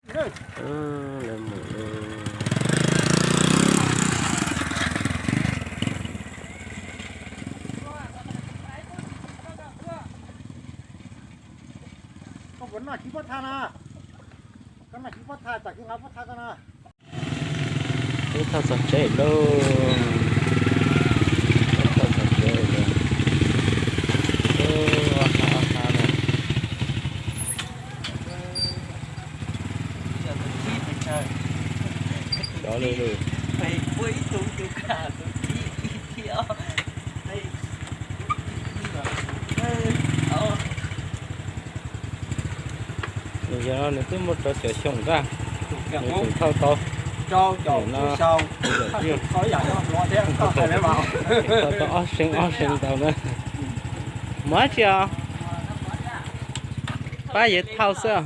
Lawv mus lawm. Koj puas noj tsis pob tha na? Koj noj tsis pob tha, tsam koj nqa pob tha koj na. Peb thauj txog tsev lauj. Peb thauj txog tsev lawm. Ua ha, ua ha na. Cov lwm lwm. Nws yog nws twb muaj rau caum xyoo ntag, nws tseem thauj tau. Caum xyoo, thauj tau ob xyoo ob xyoo ntau na. Mus dab tsi os? Pab yawg thauj xwb.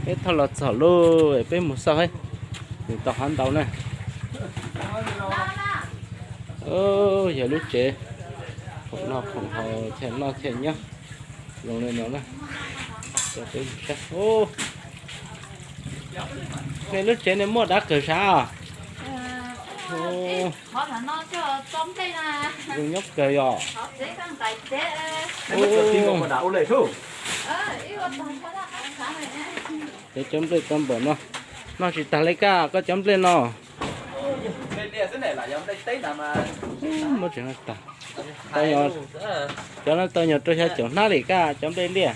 Peb thauj los txog lawm, peb mus xauj, nws tau hav ntau na. Yog lub tsev khoom noj khoom haus, chaw noj chaw nyob zoo li no na. Cov peb mus saib. Nej lub tsev nej muaj dav kawg sav os? Zoo nyob kawg yom. Cov, cov nplej tau npaum no, noj tsis tag li kaj koj cov nplej no. Muab tsev no tag. Cov no tau nyuag rau xya caum hnab li kaj cov nplej liaj.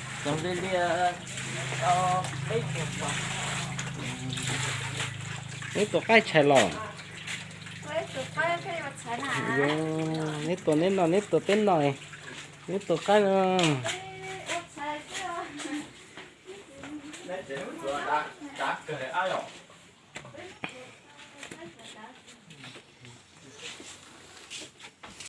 Neb tua qaib tshais los? Neb tua neb noj, neb tua peb noj, neb tua qaib no.